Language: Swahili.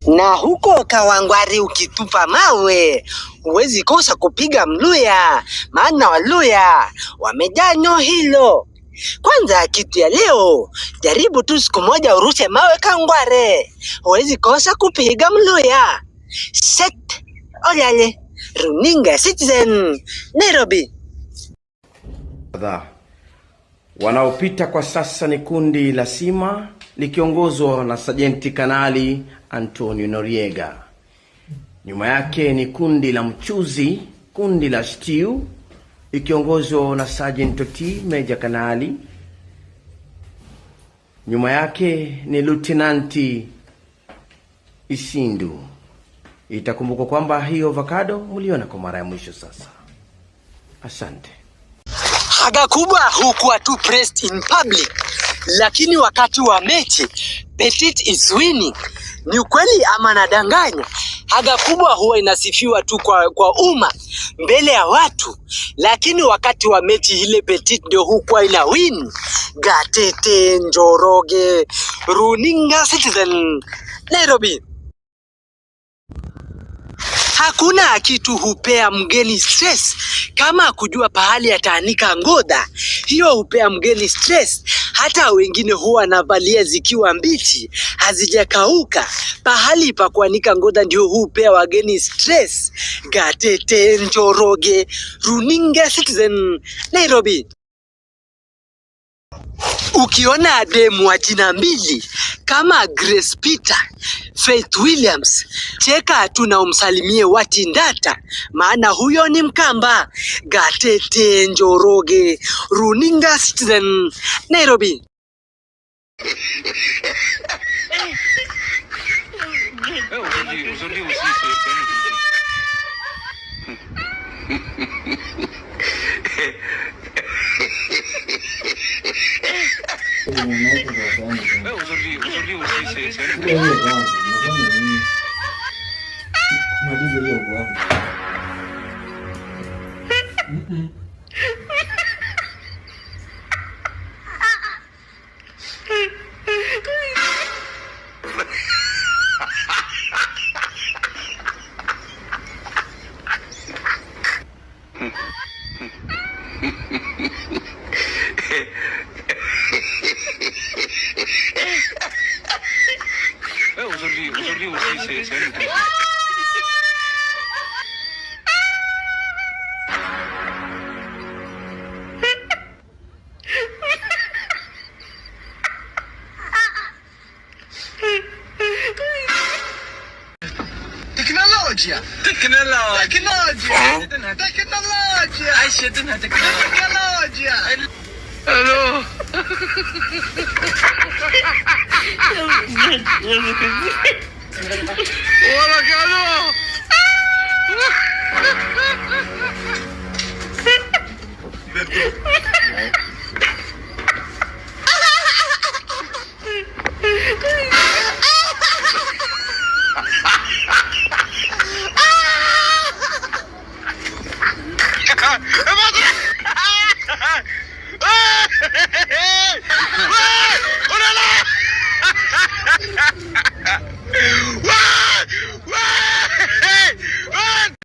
Na huko Kawangware ukitupa mawe huwezi kosa kupiga Mluya, maana Waluya wamejaa nyo hilo. Kwanza kitu ya leo, jaribu tu siku moja urushe mawe Kangware, huwezi kosa kupiga Mluya. Set Olale, Runinga Citizen, Nairobi. Kadhaa wanaopita kwa sasa ni kundi la Sima likiongozwa na Sajenti Kanali Antonio Noriega. Nyuma yake ni kundi la Mchuzi, kundi la Stew ikiongozwa na Sergeant Toti Meja Kanali. Nyuma yake ni Lutenanti Isindu. Itakumbukwa kwamba hiyo avocado mliona kwa mara ya mwisho sasa. Asante. Haga kubwa hukuwa tu pressed in public, lakini wakati wa mechi petite is winning. Ni ukweli ama nadanganya? Haga kubwa huwa inasifiwa tu kwa umma mbele ya watu, lakini wakati wa mechi ile petite ndio hukuwa ina win. Gatete Njoroge, Runinga Citizen, Nairobi. Hakuna kitu hupea mgeni stress kama kujua pahali ataanika ngodha. Hiyo hupea mgeni stress. Hata wengine huwa wanavalia zikiwa mbichi, hazijakauka. Pahali pa kuanika ngodha ndio hupea wageni stress. Gatete Njoroge, Runinga Citizen, Nairobi. Ukiona demu wa jina mbili kama Grace Peter, Faith Williams, cheka tu na umsalimie Watindata, maana huyo ni Mkamba. Gatete Njoroge, Runinga Citizen, Nairobi. Aujourd'hui aussi, c'est un autre jour. Ouais, aujourd'hui aussi, c'est un autre jour. Maliza hiyo kwanza. Ouais, aujourd'hui aussi, c'est un autre jour. تكنولوجيا تكنولوجيا تكنولوجيا تكنولوجيا تكنولوجيا. الو. ولك الو.